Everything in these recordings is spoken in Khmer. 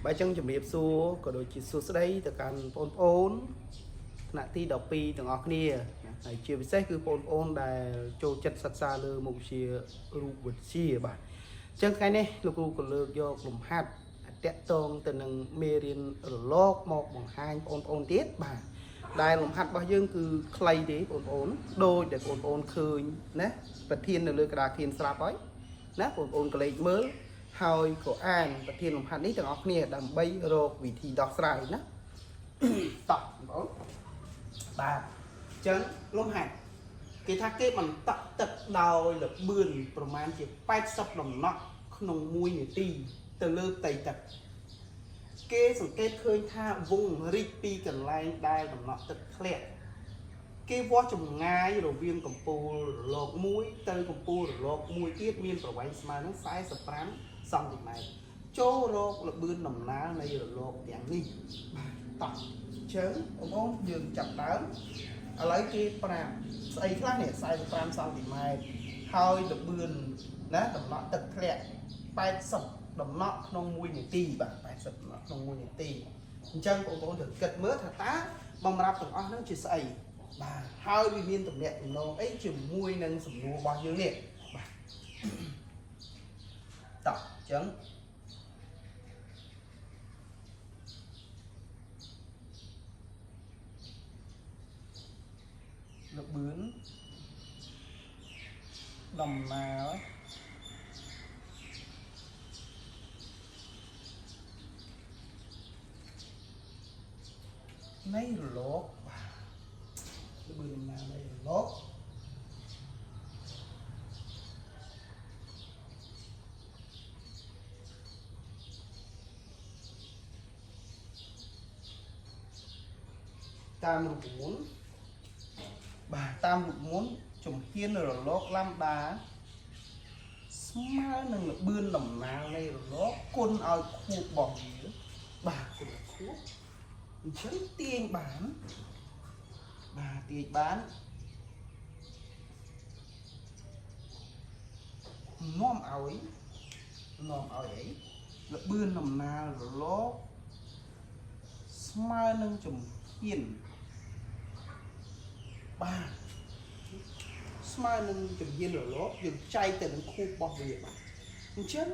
បាទអញ្ចឹងជំរាបសួរក៏ដូចជាសួស្តីទៅកាន់បងប្អូនថ្នាក់ទី12ទាំងអស់គ្នាណាហើយជាពិសេសគឺបងប្អូនដែលចូលចិត្តសិក្សាលើមុខវិជ្ជារូបវិទ្យាបាទអញ្ចឹងថ្ងៃនេះលោកគ្រូក៏លើកយកលំហាត់តាក់ទងទៅនឹងមេរៀនរលកមកបង្ហាញបងប្អូនទៀតបាទដែលលំហាត់របស់យើងគឺខ្លីទេបងប្អូនដូចដែលបងប្អូនឃើញណាប្រធាននៅលើក្តារខៀនស្រាប់ហើយណាបងប្អូនក៏លេចមើល ហើយក៏អានប្រធានលំហាត់នេះទាំងអស់គ្នាដើម្បីរកវិធីដោះស្រាយណា តោះបងប្អូនបាទអញ្ចឹងលំហាត់គេថាគេបន្តក់ទឹកដោយល្បឿនប្រមាណជា80ដំណក់ក្នុង1នាទីទៅលើផ្ទៃទឹកគេសង្កេតឃើញថាវងរីកពីកន្លែងដែលដំណក់ទឹកធ្លាក់គេវាស់ចម្ងាយរវាងកំពូលរលកមួយទៅកំពូលរលកមួយទៀតមានប្រវែងស្មើនឹង45សង់ទីម៉ែត្រចូលរកល្បឿនដំណើរនៃរលកទាំងនេះបាទតោះអញ្ចឹងបងប្អូនយើងចាប់ដើមឥឡូវគេប្រាប់ស្អីខ្លះនេះ45សង់ទីម៉ែត្រហើយល្បឿនណាដំណក់ទឹកធ្លាក់80ដំណក់ក្នុង1នាទីបាទ80ដំណក់ក្នុង1នាទីអញ្ចឹងបងប្អូនត្រូវគិតមើលថាតើបំរាប់ទាំងអស់ហ្នឹងជាស្អីបាទហើយវាមានតំណែងតំណងអីជាមួយនឹងសំណួររបស់យើងនេះបាទតោះអញ្ចឹងល្បឿនដំណើរនៃរលកបាទល្បឿនដំណើរនៃរលកតាមរូបមន្តបាទតាមរូបមន្តជំហានរលកឡាំដាស្មើនឹងល្បឿនដំណើរនៃរលកគុណឲ្យខួបរបស់វាបាទគុណឲ្យខួបអញ្ចឹងទាញបានបាទទាញបាននាំឲ្យនាំឲ្យអីល្បឿនដំណើររលកស្មើនឹងជំហានបាទស្មើនឹងជំហានរលកយើងចែកទៅនឹងខួបរបស់វាបាទអញ្ចឹង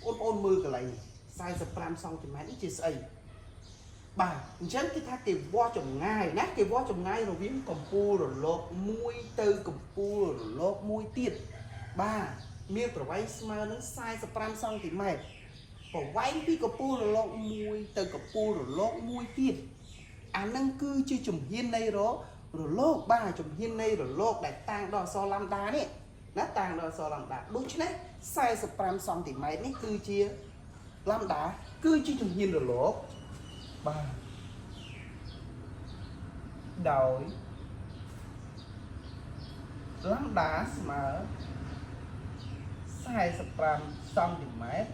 បងប្អូនមើលកន្លែងនេះ45សង់ទីម៉ែត្រនេះជាស្អីបាទអញ្ចឹងគេថាគេវាស់ចម្ងាយណាគេវាស់ចម្ងាយរវាងកំពូលរលកមួយទៅកំពូលរលកមួយទៀតបាទមានប្រវែងស្មើនឹង45សង់ទីម៉ែត្រប្រវែងពីកំពូលរលកមួយទៅកំពូលរលកមួយទៀតអានឹងគឺជាជំហាននៃរលកបាទជំហាននៃរលកដែលតាំងដល់អក្សរឡាំដានេះណាតាំងដល់អក្សរឡាំដាដូច្នេះ45សង់ទីម៉ែត្រនេះគឺជាឡាំដាគឺជាជំហានរលកបាទដោយឡាំដាស្មើ45សង់ទីម៉ែត្រ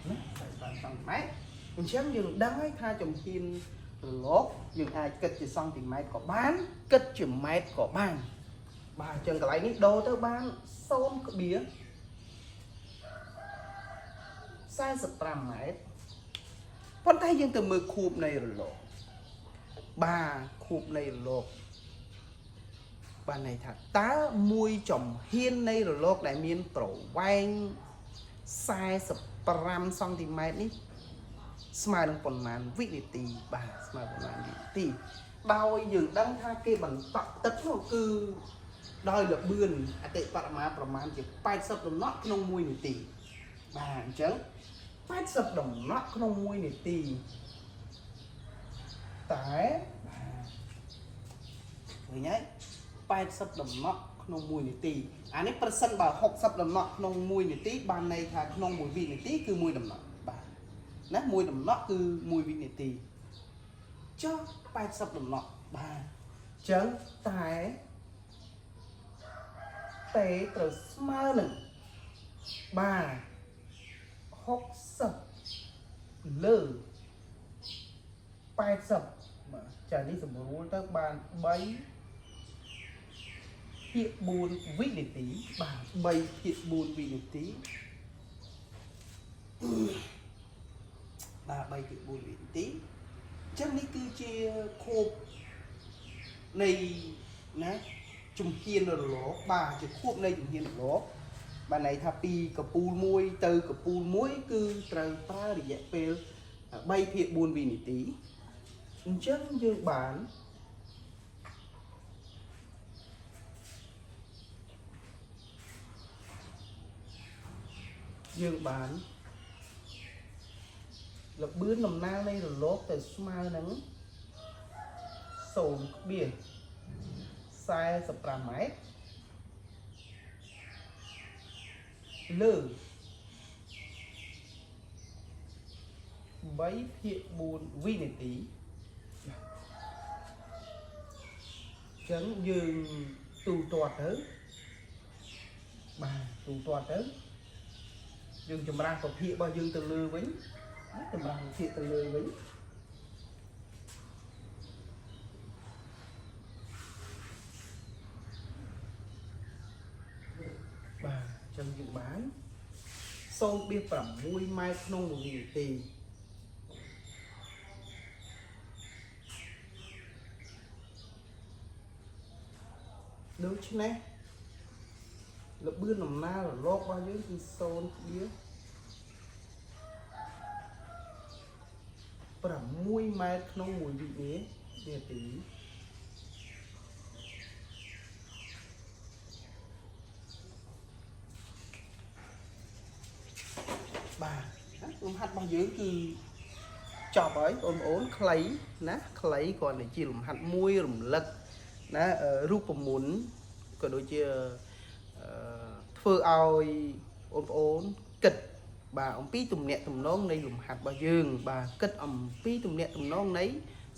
ណា45សង់ទីម៉ែត្រអញ្ចឹងយើងដឹងហើយថាជំហានរលកយើងអាចគិតជាសង់ទីម៉ែត្រក៏បានគិតជាម៉ែត្រក៏បានបាទអញ្ចឹងកន្លែងនេះដូរទៅបាន0.45ម៉ែត្រប៉ុន្តែយើងទៅមើលខួបនៃរលកបាទខួបនៃរលកបានន័យថាតើមួយចំហៀននៃរលកដែលមានប្រវែង45សង់ទីម៉ែត្រនេះស្មើនឹងប៉ុន្មានវិនាទីបាទស្មើប៉ុន្មានវិនាទីដោយយើងដឹងថាគេបន្តក់ទឹកនោះគឺដោយល្បឿនអតិបរមាប្រមាណជា80ដំណក់ក្នុង1នាទីបាទអញ្ចឹង80ដំណក់ក្នុង1នាទីតែបាទឃើញហើយ80ដំណក់ក្នុង1នាទីអានេះប្រសិនបើ60ដំណក់ក្នុង1នាទីបានន័យថាក្នុង1វិនាទីគឺ1ដំណក់បាទណា1ដំណក់គឺ1វិនាទីចុះ80ដំណក់បាទអញ្ចឹងតែតេត្រូវស្មើនឹងបាទ60លើ80បាទចានេះសម្រួលទៅបាន3ភាគ4វិនាទីបាទ3ភាគ4វិនាទី បាទ3ភាគ4វិនាទីអញ្ចឹងនេះគឺជាខួបនៃណាជំហានរលកបាទជាខួបនៃជំហានរលកបាទន័យថាពីកពូលមួយទៅកពូលមួយគឺត្រូវប្រើរយៈពេល3ភាគ4វិនាទីអញ្ចឹងយើងបានយើងបានល្បឿនដំណើរនៃរលកទៅស្មើនឹង0.45ម៉ែត្រលើ3ភាគ4វិនាទីអញ្ចឹងយើងទូទាត់ទៅបាទទូទាត់ទៅយើងចម្រាស់ពភាករបស់យើងទៅលើវិញចម្រាស់ពភាកទៅលើវិញបាទអញ្ចឹងយើងបាន0.6ម៉ែត្រក្នុង1វិនាទីដូច្នេះល្បឿនដំណើររលករបស់យើងគឺ0.6ម៉ែត្រក្នុង1វិនាទីបាទលំហាត់របស់យើងគឺចប់ហើយបងប្អូនខ្លីណាខ្លីគ្រាន់តែជាលំហាត់មួយរំលឹកណារូបមន្តក៏ដូចជាធ្វើឲ្យបងប្អូនគិតបាទអំពីទំនាក់ទំនងនៃលំហាត់របស់យើងបាទគិតអំពីទំនាក់ទំនងនៃ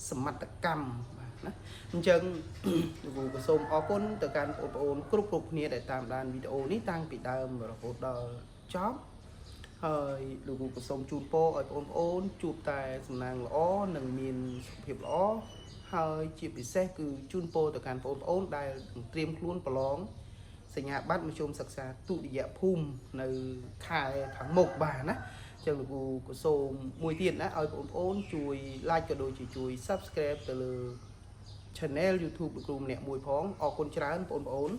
សមត្ថកម្មបាទណាអញ្ចឹងលោកគ្រូក៏សូមអរគុណទៅកាន់បងប្អូនគ្រប់គ្រប់គ្នាដែលតាមដានវីដេអូនេះតាំងពីដើមរហូតដល់ចប់ហើយលោកគ្រូក៏សូមជូនពរឲ្យបងប្អូនជួបតែសំណាងល្អនិងមានសុខភាពល្អហើយជាពិសេសគឺជូនពរទៅកាន់បងប្អូនដែលនឹងត្រៀមខ្លួនប្រឡងសញ្ញាបត្រមធ្យមសិក្សាទុតិយភូមិនៅខែខាងមុខបាទណាអញ្ចឹងលោកគ្រូក៏សូមមួយទៀតណាឲ្យបងប្អូនជួយ like ក៏ដូចជាជួយ Subscribe ទៅលើ Channel YouTube លោកគ្រូម្នាក់មួយផងអរគុណច្រើនបងប្អូន។